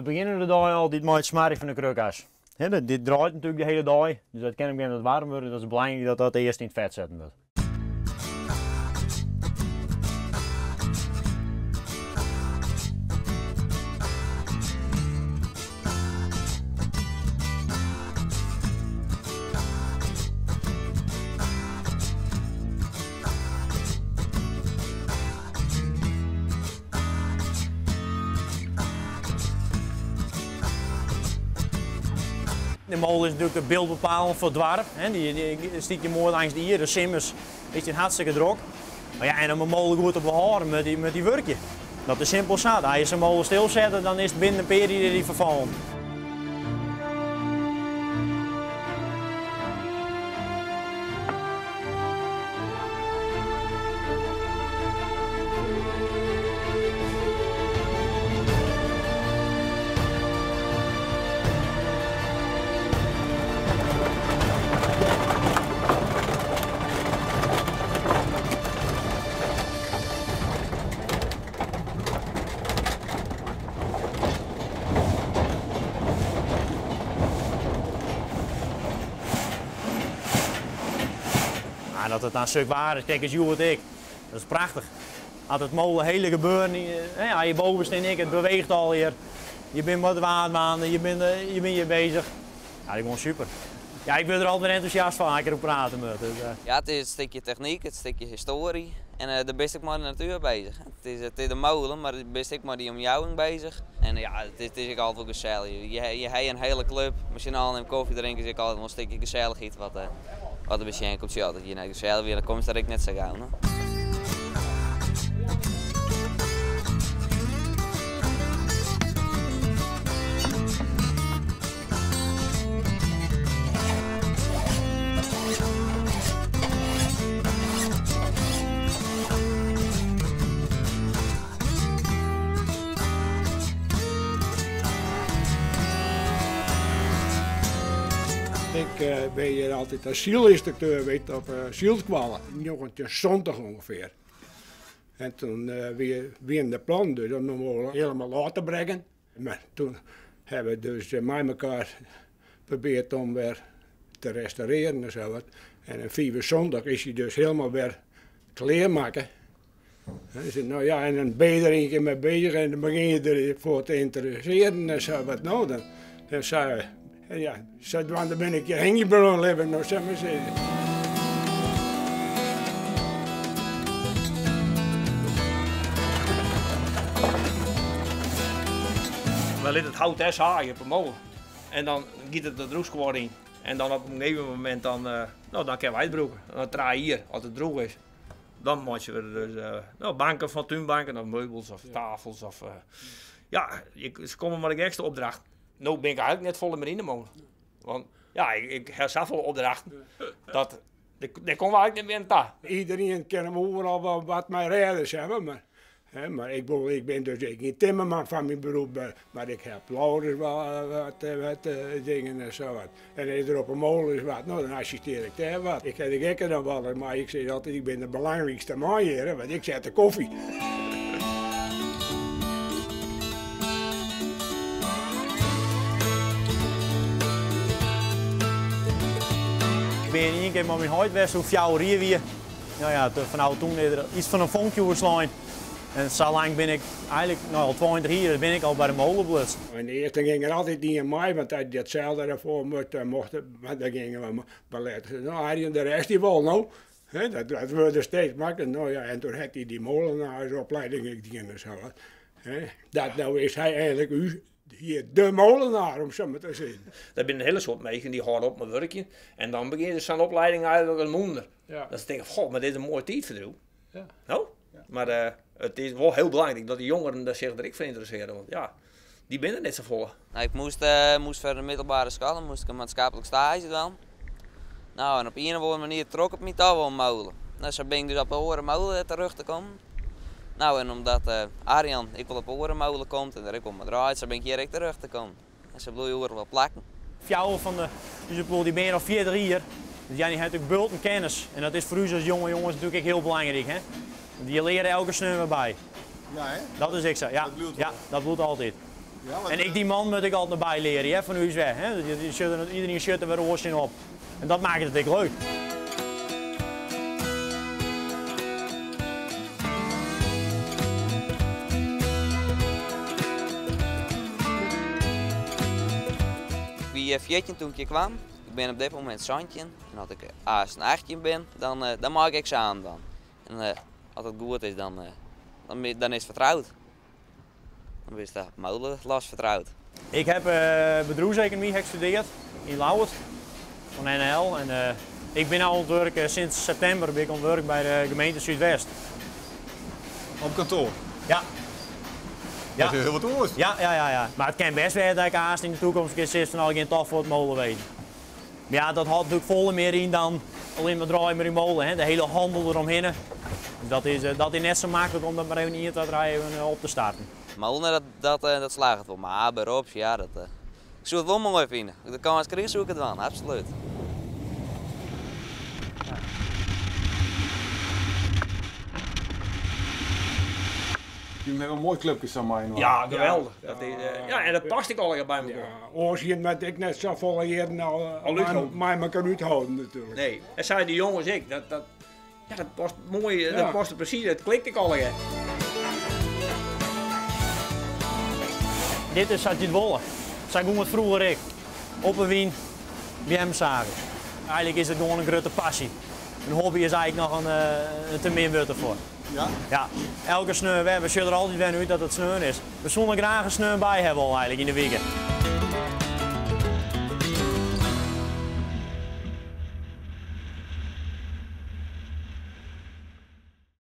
We begjinne de dei altyd mei it smarren fan de krukas. Dit draait natuerlik de hiele dei, dus dat kin op in gegeven momint waarm wurde. Dat is belangryk dat dat earst yn it fet setten wurdt. De mole is natuerlik byldbepalend foar it doarp. Dy stiet hjir moai langs de Ie, de simmers is it hartstikke drok. Mar ja, en om in mole goed te behâlden moat dy wurkje. Dat is simpel sa. As je sa'n mole stilsette, dan is it binnen in pear jier dy ferfallen. Maar dat it dan sok waar is, kijk as hjoed ek. Dat is prachtich. As it mole hele gebeuren, as je boven stean ek, it beweecht allegear. Je binne mei it waar dwaande, je binne hjir bezich. Ja, dat is gewoan super. Ja, ik wurd der altyd wer entûsjast fan as ik deroer prate moat. Dus. Ja, it is it stikje technyk, it stikje histoarje en dêr bist ek mei de natuer bezich. It is de molen, mar bist ek mei dy omjouwing bezich. En ja, it is ek altyd wol gesellich. Je ha in hiele klup, mei syn allen even kofje drinke is ek altyd wol in stikje gesellichheid wat der besjen komt. Sjoch, as it hjir net gesellich wie, dan komst der ek net sa gau. Ik bin hjir altyd as sylynstrukteur west op sylskoalle, 1970 ûngefear. En toen wienen de plannen dus om de molen hielendal ôf te brekken. Mar toen ha we dus mei mekoar probearre om wer te restaurearjen en sa wat. En yn 75 is hy dus hielendal wer klearmakke. En no ja, en dan bin je der ien kear mei bezich en dan begjin je derfoar te ynteressearjen en sa wat. No, dan, en sa, en ja, sadwaande bin ik hjir hingjen bleaun libben, no sil mar sizze. We litte it hout dêr saaie op 'e molen en dan giet it de drûchskuor yn. En dan op in gegeven momint dan, no, dan kinne wy it brûke. Nei 3 jier, as it drûch is, dan meitsje we der dus no, banken fan, túnbanken of meubels of tafels of ja, se komme mei de gekste opdrachten. No bin ik eigenlik net folle mear yn de molen. Want ja, ik ha safolle opdrachten dat dêr komme we eigenlik net mear oan ta. Iderien kin him oeral wol wat mei rêde, zeg maar. Mar, hè, mar ik, bedoel, ik bin dus ek gjin timmerman fan myn beroep, mar ik help Laurens wol wat dingen en sa wat. En as der op 'e molen is wat, no dan assistear ik dêr wat. Ik ha de gekke dan wol, mar ik sis altyd, ik bin de belangrykste man hjir, want ik set de kofje. Ik bin ien kear mei myn heit west doe't ik 4 jier wie. No ja, fanôf toen is der iets fan in fonkje oerslein. En sa lang bin ik eigenlik, no al 20 jier, bin ik al by de mole belutsen. Yn de earste gyng der altyd ien mei, want as datselde derfoar moat, dan mocht it, mar dan gyngen we mar letter. No Arjen, de rest dy wol no. Hè, dat wurde steeds makliker. No ja, en toen hat hy dy molenaarsopleiding ek dien en sa wat. Hè, dat no is hy eigenlik ús, hier de molenaar, om sa mar te sizzen. Der binne in hiele soad minsken dy hâlde op mei wurkjen en dan begjinne se sa'n opleiding eigenlik in wûnder. Dat se tinke, goh, mar dit is in moai tiidferdriuw. No? Mar it is wol hiel belangryk dat de jongeren der sich der ek foar ynteressearje, want ja, dy binne der net safolle. Nou, ik moast, moast foar de middelbare skoalle moast ik in maatskaplik staazje dwaan. Nou, en op ien of oare manier trok it my toch wol in molen. Nou, sa bin ik dus op de oare mole terjochte kommen. Nou, en omdat Arjan ek wol op de oare mole komt en der ek wol mei draait, sa bin ik hjir ek terjochte kommen. En sa bliuwe je oeral wol plakken. Fjouwer fan de ús ploech dy binne al 40 jier. Dus ja, dy ha natuerlik bulten kennis. En dat is foar ús as jonge jonges natuerlik ek hiel belangryk. Hè? Want je leare elke sneon wer by. Ja, hè? Dat is ek sa, ja. Dat bliuwt wol. Ja, dat bliuwt altyd. En ek dy man moat ik altyd noch byleare, hè, fan ús wer. Hè. Iedereen sjocht der wer oars tsjin op. En dat makket it ek leuk. Ik wie 14 toen ik hjir kwam. Ik bin op dit momint 17. En as ik aansten 18 bin, dan, dan mei ik eksamen dwaan. En as it goed is, dan, dan, dan is it fertroud. Dan bist de mole los fertroud. Ik heb bedriuwsekonomy studearre yn Ljouwert fan NHL. En ik bin al oan it wurk, sinds septimber bin ik oan it wurk by de gemeente Súdwest. Op kantoar? Ja. Ja. Dat is hiel wat oars. Ja. Mar it kin bêst wêze dat ik aanst yn de takomst in kear sis fan no, ik gean toch foar it molewezen. Mar ja, dat hâldt natuerlik folle mear yn dan allinne mar draaie mei dy mole, hè? De hiele hannel deromhinne. Dus dat is net sa maklik om dat mar even 1, 2, 3 even op te starten. Mole, dat slagget wol, mar berops, ja, dat, ik soe it wol moai fine. De kâns krige soe ik it dwaan, absolút. Jullie hebben een mooi clubje zo mei. Ja, geweldig. Dat is, ja, en dat past ek allegear by elkoar. Ja, oars hiene we it net safolle jierren al mei elkoar útholden natuerlik. Nee, en sei de jonges ek, dat, ja, dat past moai, dat past presys, dat klikt ek allegear. Dit is sa't je it wolle. Sa gie it froeger ek. Op 'e wyn, beamsage. Eigenlik is it gewoan in grutte passy. In hobby is eigenlik noch in te min wurd derfoar. Ja? Ja. Elke sneon wer. We sjogge der altyd wer nei út dat it sneon is. We soene graach in sneon by hawwe wol eigenlik yn de wike.